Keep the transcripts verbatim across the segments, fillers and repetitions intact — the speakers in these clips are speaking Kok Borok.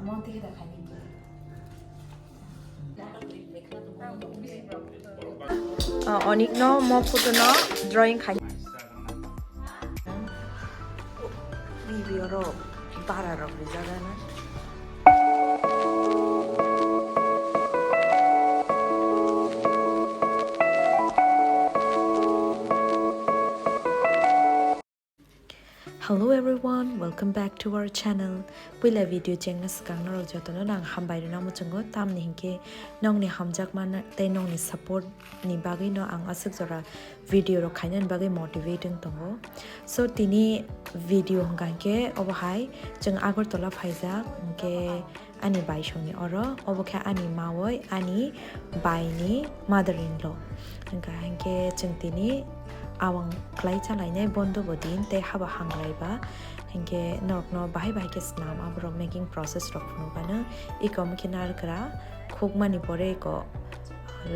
Ah, onik no mo photo no drawing khai. Bibi oro bara rok rijak ano. Hello everyone, welcome back to our channel. Puila video chengna swkang norok jotono nang hambai rwna muchungo, tamni hinkhe nongni hamjakma tei nongni support ni bagwi no ang aswk jora video rok khainani bagwi motivate wng tongo. So tini video hwnkha hinkhe obo hai chwng Agartala phaijak, hinkhe ani bai songni oro, obo khe ani mawoi ani baini mother in law. Hwnkha hinkhe chwng tini awang khlai chalainai bondo bo din tei haba hamlaiba, hinkhe norokno bahai bahai khe swnam aborok making process rok phunukgano. Iko omo khe narwkra khukmani pore iko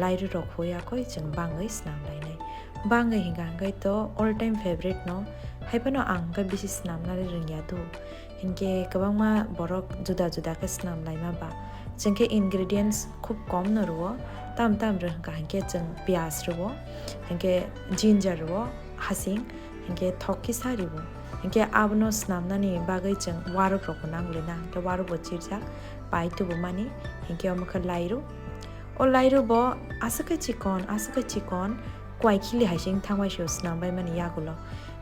lairu rok huya koi chwng bangwi swnam lainai. Bangwi hwnkha hinkhe to all time favorite no, haiphano ang hinkhe bisi swnamnani rwngya do. Hinkhe kwbangma borok juda juda khe swnam laima ba. Chwng khe ingredients khub kom no rwo, tam tam rw hwnkha hinkhe chwng piyaj rwo, hinkhe ginger rwo, hasing, hinkhe thok kisa rwo. Hinkhe abono swnamnani bagwi chwng waruk rokbo nang le na, hinkhe waruk bo chirjak, pai tubumani, hinkhe omo khe lairu. O lairu bo aswk khe chikon, aswk khe chikon, kwai khili hai se wng thangbai se o swnam bai mani yagulo.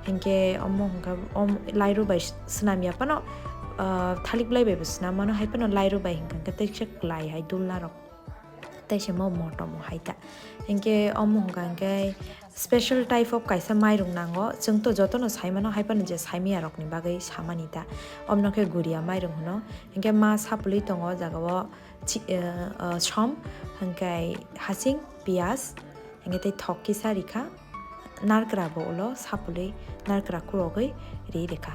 Hinkhe omo hwnkha, om, lairu bai swnam ya phano, ah, thalik blai bai bo swnam mano, hai phano lairu bai hwnkha khe tei se klai hai dulna rok. Tei se mo motom hai ta. Hinkhe omo hwnkha hinkhe special type of kaisa mairung nango. Chwng to jotono sai mano, hai phano je sai maya rokni bagwi samani ta. Omno khe guria mairung hwno. Hinkhe ma sapulwi tongo o jaga o. Chi-, eh, eh, som, hwnkhe hasing, piyaj, hwnkhe tei thok kisa rikha, narwkra bo ulo sapulwi narwkra kurogwi ri rikha.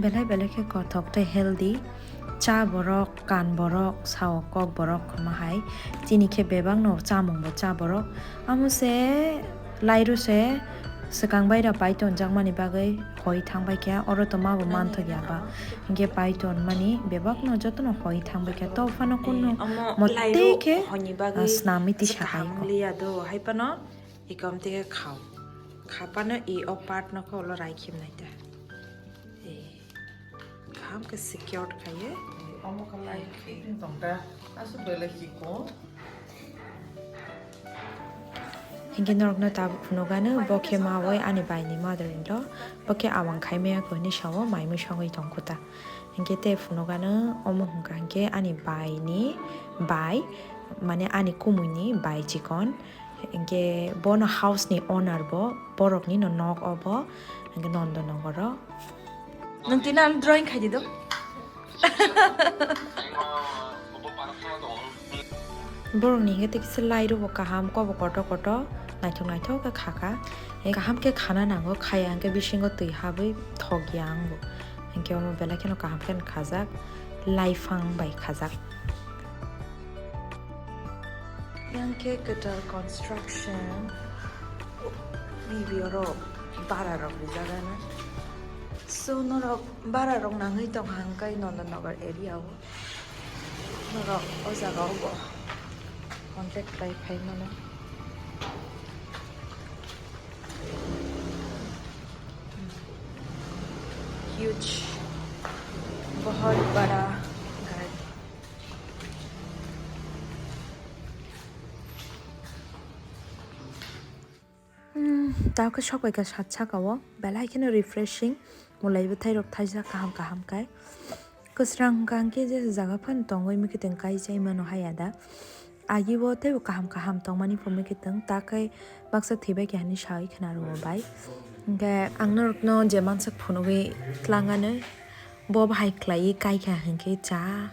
Belai belai khe kothok tei healthy, cha borok, kan borok, sao kok borok kwma hai, chini khe bebak no chamung bo cha borok, amo se lairu se. Swkang bai rok pai tonjakmani bagwi hoi thangbai kha, oro to ma bo manthok ya ba. Hinkhe pai tonmani bebak no joto no hoi thangbai kha. To phano kunu motei khe, ah, swnamwi tisa hai ko. Hai phano ikom tei khe khao. Kha phano i o part no khe ulo rai khim nai ta. Eh. Kaham khe secured khaye. Omo khe lai khe tong ta. Aswk belai chikon. Hinkhe norokno tabuk phunukgano, bo khe mawoi ani baini mother in law, bo khe awang khai maya kho hinwi sao, mai mui songwi tong kho ta. Hinkhe tei phunukgano, omo hwnkha hinkhe ani baini bai, mane ani kumuini bai chikon. Hinkhe bono house ni owner bo, borokni no nok obo, hinkhe Nondonogoro. Nwng tini ano drawing khai di do. Borokni hinkhe tei kisa lairu bo kaham, kobo kotor kotor, naithok naithok khe kha kha. Kaham khe khana nango, khaya hinkhe bisingo twi habwi thok ya wng bo. Hinkhe omo belai kheno kaham kheno khajak, laiphang bai khajak. Yang khe kwtal construction, bibi oro bara rok rijak ano. So norok bara rok nangwi tong hang kai Nondanagar area o. Norok o jaga o bo contact khlai phai mano. Huge, bahut bada ghar. Hmm, tao khe sok bai kha sat saka o, belai kheno refreshing, mwlai bwthai rok thaijak kaham kaham khai. Kwsrang hwnkha hwnkhe je jaga phano tongwi mwkhwtwng kai chai mano hai ada. Agi o teibo kaham kaham tongmani pho mwkhwtwng, ta khe baksa thwibai kha hinwi sawi khna rwo bai. Hinkhe ang norokno je mansak phunugwi tlang anw. Bo bahai khlaiwi kai kha hinkhe cha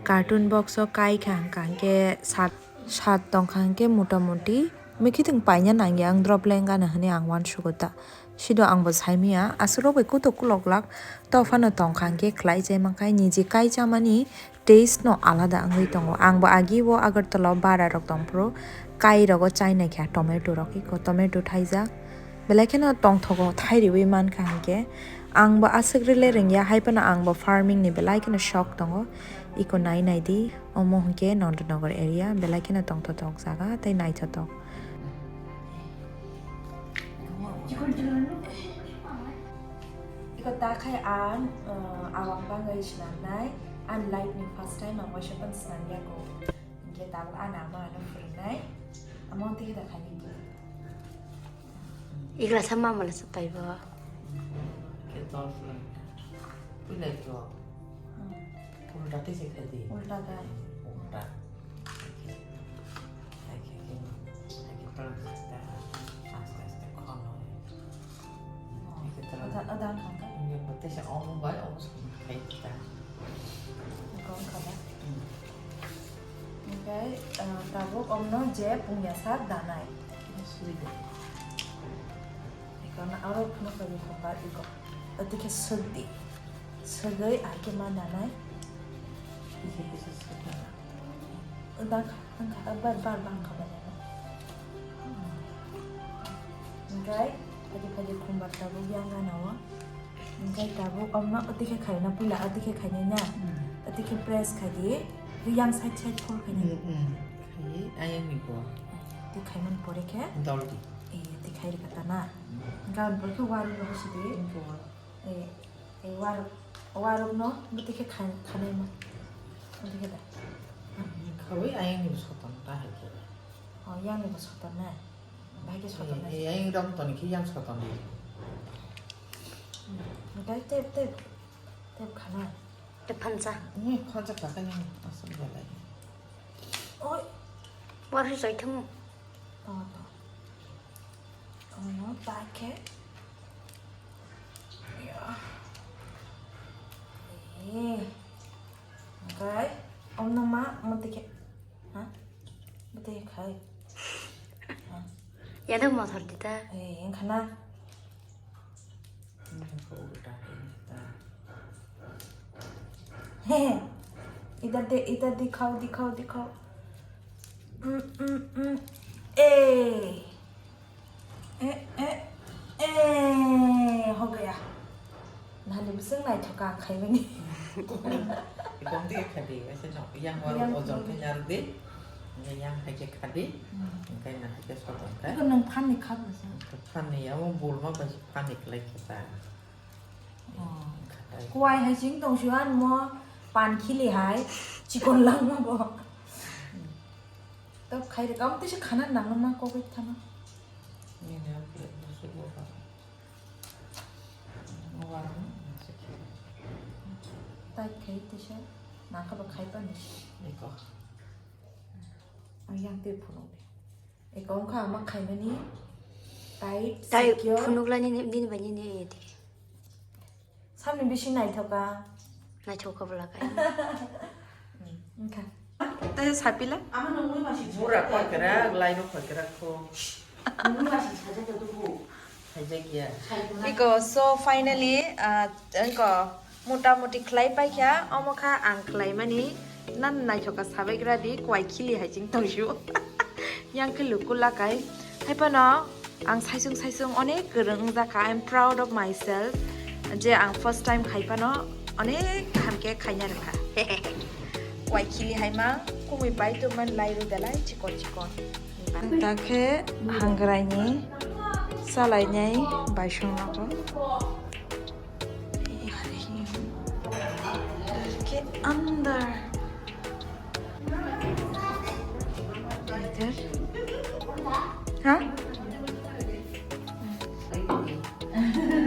carton box o kai kha hwnkha hinkhe sat, sat tongkha hinkhe mota moti mikitwng paina nangya ang drop lengano hinwi ang uansugo ta. Sido angbo saimanya aswk rok bai kutuk kulok lak to phano tongkha hinkhe khlai chai mankha niji kai chamani taste no alada wngwi tongo. Angbo agi o Agartala o bara rok tongphuru kai rogo chai naikha tomato rok eko tomato thaijak belai kheno tongthogo thai riwi mankha hinkhe. Ang bo aswk rwle rwngya, hai phano ang bo farming ni belai kheno shok tongo. Iko nai nai di, omo hwnkhe Nandanagar area, belai kheno tongthotok jaga tei naithotok. Iko ta khai ang, uh, awang bangwi swnamnai, ang life ni first time ang waisa phano swnamya ko. Hwnkhe tabuk ano ama ano phwrwngnai, amo tei da khai. Igla sama mala sa taibo. Ke tol pula. Pula ko. Hmm. Ulta te se khai di. Ulta da. Ulta. Hai khe, hai khe, hai khe tol da. Aste aste khono. Oh. Hai khe tol. Ada, ada ang khangka. Ini betul saya omong baik, omong sama khai kita. Kau khaba. Hmm. Hwnkhe, ah, tabuk omno je pungya sak danai. Sui de. Eko na aro phano kami khumbar eko. Ati khe suk di. Sugui ai khe ma danai. Kisa kisa suk di. Udak hangkha, bar, bar, bang kha ba nai. Hwnkhe, phadi phadi khumbar tabuk yang gana o. Hwnkhe tabuk omno oti khe khaina puila, oti khe khainai na. Hmm. Oti khe press khai di. Yang side side fold khainai. Hmm, hmm. Khai, ayang ni bo. Tei khaimani pore khe? Dol di. Eh, tei khai rwkha ta na. Hmm. Hwnkhe aboni pore khe waruk rok sidi. Hwnkhe waruk. Eh, eh, waruk, waruk no bwtwi khe khai, khanai ma. Bwtwi khe da. Hmm, khaui ayang ni bo soton ta hai khe. Oh, yang ni bo soton na. Bahai khe soton na. Eh, eh, ayang dam toni khe yang soton di. Hwnkhe tep, tep, tep khana. Tep phansa. Ni phansa kha khe yang asam belai. Oi. War hi sai thung. To, to. Ono ta khe. Ya. Eh. Hwnkhe, omno ma, motwi khe. Ha? Motwi khai. Ha? Yadok mothor dita. Eh, wngkha na. He, he. Ita de, ita dikhao, dikhao, dikhao. Mm, mm, mm. Eh. Eh, eh, eh, ho gaya. Nahani bwswk naithok ang khaimani. Ikong di kha di, ese no, yang waru ojol khe nyar di. Yang hai khe kha di. Hmm. Engkai na hai khe sodon kha. Iko nang phan ni kha bwsa. Phan ni amo bulma bai phan ni klai khe ta. Oh. Khatai. Kuwai hai sing tong sio, ano mo pan khili hai, chikon langma bo. Tok khai de, kam tisa khana nang ma ko bai thana. Nini ang plate bo sugo ba. Warang, masih kiri. Tai khai tisa, nang kha ba khai pa ni. Iko. Ayang te phunuk de. Eko wngkha ama khaimani tai Tai sikyo. Phunukla nini, nini bai nini edi. Samni bising naithoka. Naithoka bwla kai. Wngkha. Tai sapila. Ama nungwi masi Bura khoi kera, lai rok khoi kera kho. Nungwi masi sajak ya tubu. Sajak ya. Iko, so finally, ah, iko, Mota moti khlai paikha, omo kha ang khlaimani. Nan naithoka sabaigra di, kwai khili hai ching tongsu. Yang khe luku lakai. Hai phano ang saisung saisung onek kwrwng wngjakha. I am proud of myself. Je ang first time khai phano onek kaham khe khaina rwkha. Kwai khili hai ma, kumui bai tongmani lai rw belai chikon chikon. Takhe hangrai ni salai nai bai song nogo. Ke andar. Idhar. Ha?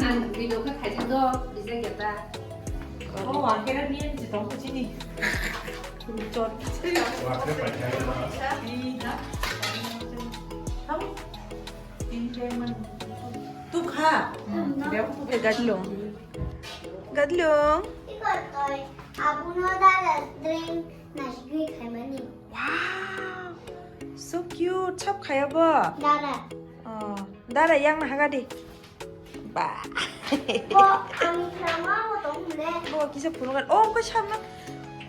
Ang video khe khaijak do, bijak ya ta. Oh, akhirnya dia di toko sini. Chot. Wakil pakai. Iya. Kamu? Ini dia man. Tuh, Kak. Hmm. Dia aku tuh. Eh, gadlung. Gadlung. Iko toy. Abuno dara drink nasi gui khaimani. Wow. So cute. Chap khaya bo? Dara. Oh, dara yang na haga di. Ba. Bo, ang sama mo tong le. Bo kisa phunukar. Oh, ko sama.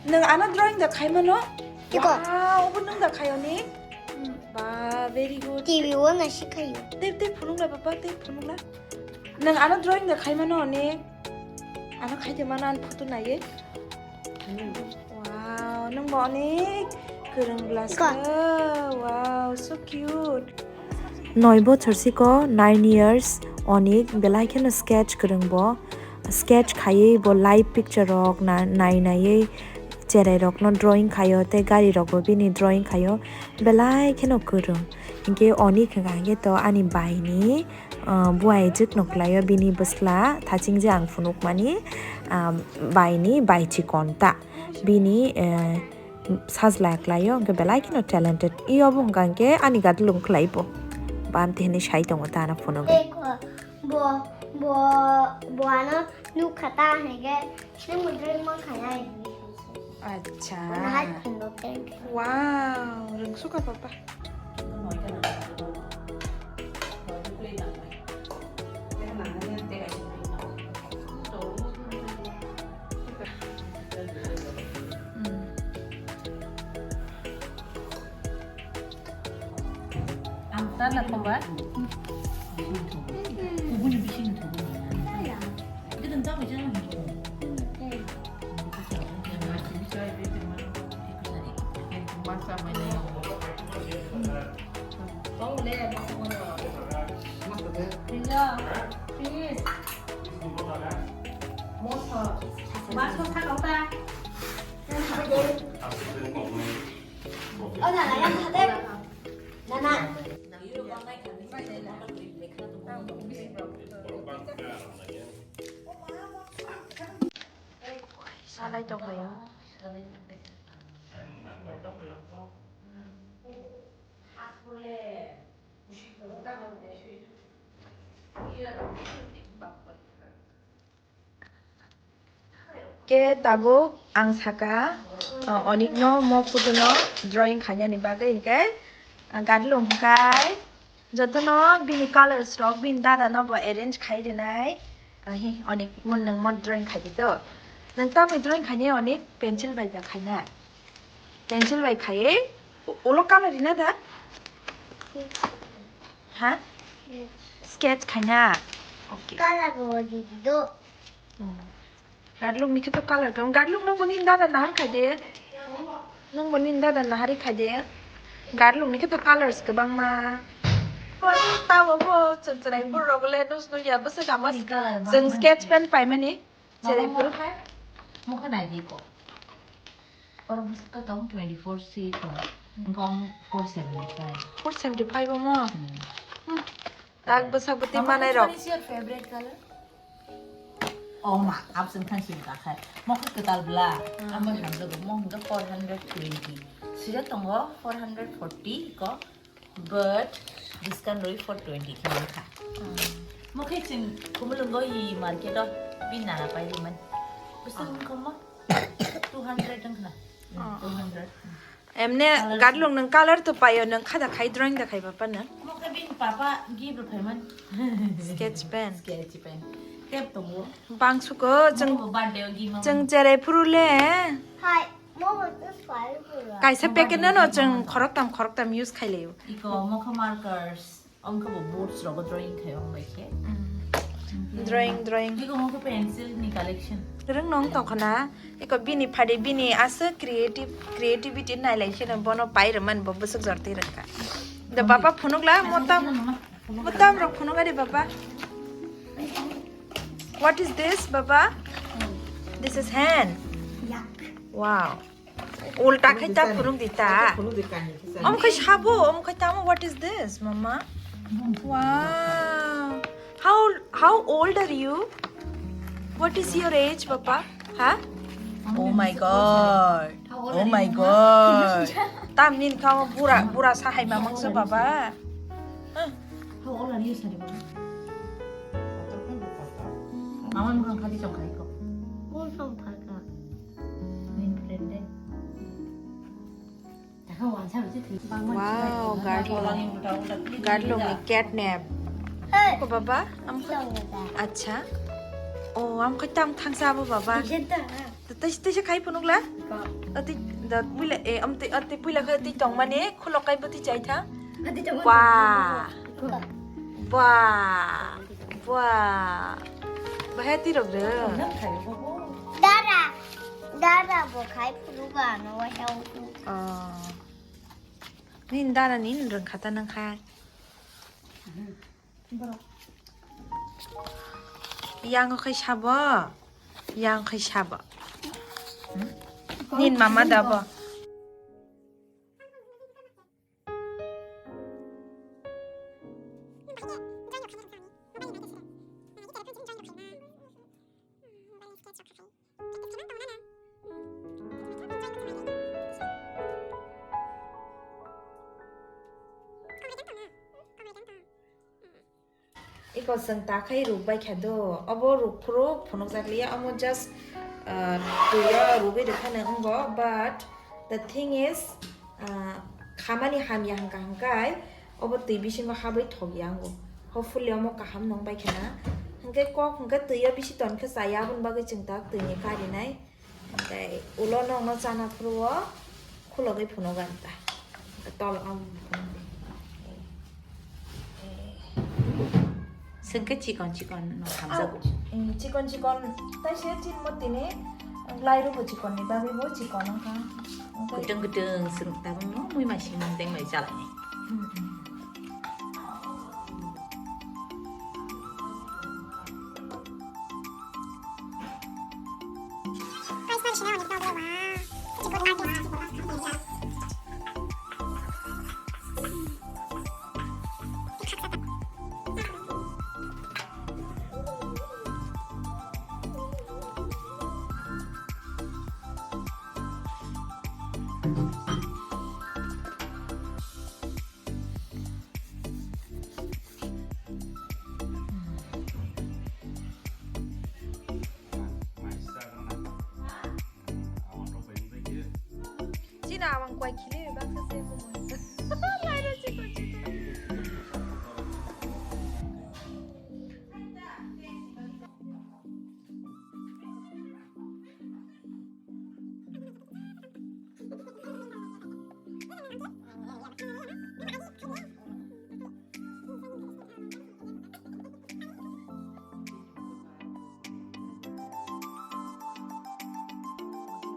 Nang ano drawing da khaimano? Iko. Wow, bo nang da khayo ni? Hmm. Ba, very good. T V o na sikhayo. Tep, tep, phunukla, papa, tep, phunukla. Nang ano drawing da khaimano ni? Ano khaite mano ani photo naiwi. Wow, nwng bo onek kwrwng bwla se. Wow, so cute. Noi bochor siko, nine years, onek belai kheno sketch kwrwng bo. Sketch khaiwi bo live picture rok na-, nai naiwi cherai rokno drawing khaio tei gari rokbo bini drawing khaio, belai kheno kwrwng. Hinkhe onek hwnkha hinkhe to ani bai ni, ah, buai jwk no kwlaio bini bwsla thaching je ang phunukmani, ah, bai ni bai chikon ta bini, eh, sajla kwlaio, hwnkhe belai kheno talented. Io bo hwnkha hinkhe ani gadlung kwlai bo. Bam tei hinwi sai tongo ta ano phunugwi. Bo, bo, bo ano nukha ta hwnwi khe, nung bo drawing man khaina hai hwnwi sansai. Acha. Bo nahar phunuk thank you. Wow, rwngsukha papa. Hmm. Ang tan na kumba? Kubuni bising tu. Kita tahu je. Masa mana? Kau le masa mana? Iya, please. Masa. Masa tak kau tak? Oh, nana yang hadap. Nana. Salai tonglaio. Khe tabuk ang saka, uh, onikno mo photo no drawing khainani bagwi hinkhe, uh, gadlung hwnkhe jotono bini colors rok bini dada no bo arrange khai rinai. Uh, hi, onik mo nwng mo drawing khai di to. Nwng tamni drawing khainai onik pencil bai da khaina. Pencil bai khaiwi u-, ulo color rina da? Ha? Sketch khaina. Okay. Color bo di do. Hmm. Gadlung ni khe to color khe. Gadlung nung bo nini dada nahar khai de. Nung bo nini dada nahari khai de. Gadlung ni khe to colors kwbangma. Tabo bo chwng chwrai bur rok le nus nus ya bwswk ama. Chwng sketch pen paimani. Chwrai bur. Mokha nai di ko. Oro bwswk tong twenty four C tong. Wngkha wng four seventy five. Four seventy five omo? Hmm. Hmm. Tak bwsak bwtwi manai rok. Which one is your favorite color? Oh ma, absent khan sini kakhai. Mokha kwtal bla. Hmm. Amo hamjago mo hwnkha four hundred twenty. Sijak tongo four hundred forty ko. But discount rwi four twenty khe wngkha. Mo khe chwng Khumulwngo i market o bini nana pai rwmani. Bwswk wngkha mo? Two hundred wngkha na? Ah. Two hundred. Emne colors. Gadlung nwng color to paio, nwng kha da khai, drawing da khai papa nwng? Mo khe bini papa gift rw phaimani. Sketch pen. Sketch pen. Tep tongo. Bang suko chwng, mo bo birthday o gift chwng cherai phuru le. Hai. Kaisa packet no no chwng khoroktam khoroktam use khai laio. Iko mokha markers, ongkha bo boards rogo drawing khai ong bai khe. Mm. Drawing, drawing. Iko mokha pencil ni collection. Rwng nong tongkha na, iko bini phadi bini aswk creative, creativity nai lai kheno bono pai rwmani bo bwswk jor twi rwngkha. Da baba phunukla motam. Motam rok phunuk ari baba. What is this, baba? This is hand. Yak. Wow. Ulta khai ta phunuk di ta. Phunuk di ta. Om khai sabo, om khai tamo, what is this, mama? Wow. How, how old are you? What is your age, papa? Ha? Oh my God. Oh my God. Tam nin kau bura, bura sahai mamang se baba. Huh. How old are you, Sari? Mama mukang khadi chong khai ko. Bol song phalka. Nin friend de. Wow, gadlung ni catnap. Hey. Ko baba, am ko. Acha. Oh, am ko tam thangsa abo baba. Tei tei khai phunukla. Ati da buila e am tei ati buila khai ati tong mane khulok kai bati chai tha. Ba. Ba. Ba. Bahai tirok rw. Dara, dara bo khai phuru ba no wa heo. Oh. Nin dara nin rwng khata nang khai. Yang khai sabo. Yang khai sabo. Hmm? Nin mama dabo. Iko chwng ta khai ruk bai kha do. Obo ruk phuru phunuk jak liya, omo just, ah, twi o rugwi rwkha nang wngo, but the thing is, ah, khamani hamya hwnkha hwnkhe obo twi bisingo habwi thok ya wngo. Hopefully omo kaham nung bai khana. Hwnkhe kok hwnkhe twi o bisi ton khe chaya, aboni bagwi chwng tak twi ni karinai. Tei ulo nokno chana phuru o khulogwi phunuk ang ta. Tol o. Sengke chikon chikon no hamjago. Chikon chikon tai se chin mo tini, lairu bo chikon ni bagwi bo chikon wngkha. Kutung kutung seng tabang no mui masing teng mai chalani. China awang kwai khili baksa se ko mo. Lairo chiko chiko.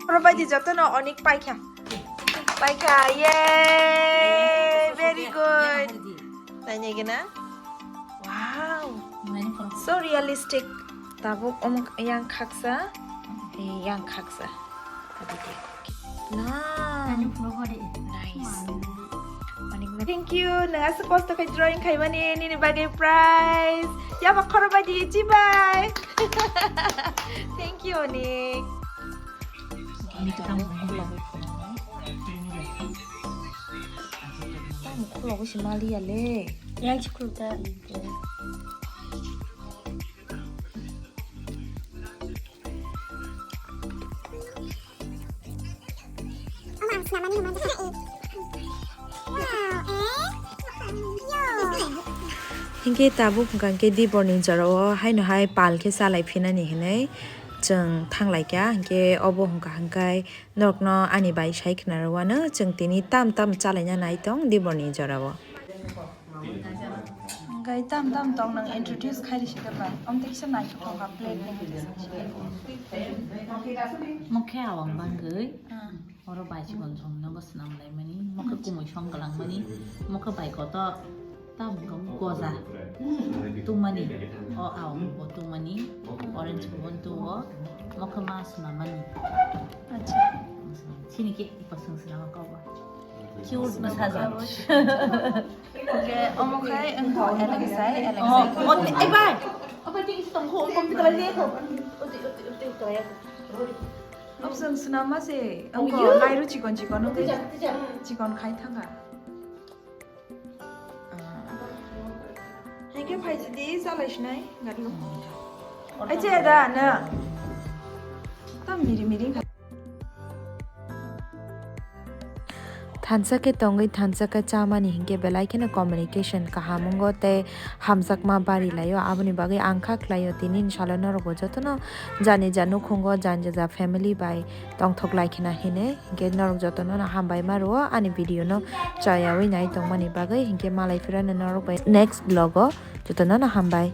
Oro bai di joto no onik paikha. Paikha, yay! Very good. Nainai gana. Wow. So realistic. Tabuk omuk yang khaksa. Yang khaksa. Nah. Nice. Thank you. Nang aswk kosto khai drawing khaimani nini bagwi prize. Yaba khoro bai di chibai. Thank you onik. Tamo khulogwi si maliya le. Yang si khulta. Hinkhe tabuk hwnkha khe diborni jorao haino hai pal khe chalai phinani hinwi chwng thanglaikha, hinkhe obo hwnkha hwnkhe norokno ani bai sai khna rwano chwng tini tam tam chalaina nai tong diborni jorao. Hwnkhe tam tam tong nang introduce khai risi khe bai. Om tei kisa naithok tong kha plate ni. Mokhe awang bangwi. Oro bai chikon song nogo swnam laimani. Mokhe kumui song kwlangmani. Mokhe bai kotor. Tam goja. Tungmani. O awang bo tungmani. Orange bo tungo. Mokhe ma swnamani. Acha. Chini khe ipasung swnama kobo. Cute bwsajak. Oke, omo khai wngkha Alexei, Alexei. Oh, oh, ai bai. Apa ting si tong ko, kom ti kala le ko. Oti, oti, oti, oti, oti. Option swnam ma se, wngkha lairu chikon chikon, wngkha chikon khai thangkha. Hai khe phai sidi, chalai sinai, gari. Ai che da na. Tam miri miri kha. Thansa khe tongwi thansa khe chamani hinkhe belai kheno communication kaham wngo tei hamjakma bari laio. Aboni bagwi ang kha khlaio tini ni salo norokbo jotono jani ja nukhungo jani ja family bai tongthok lai khna hinwi. Hinkhe norok jotono no hambai ma rwo ani video no chayawi nai tongmani bagwi. Hinkhe malai phirano norok bai next vlog o jotono no hambai.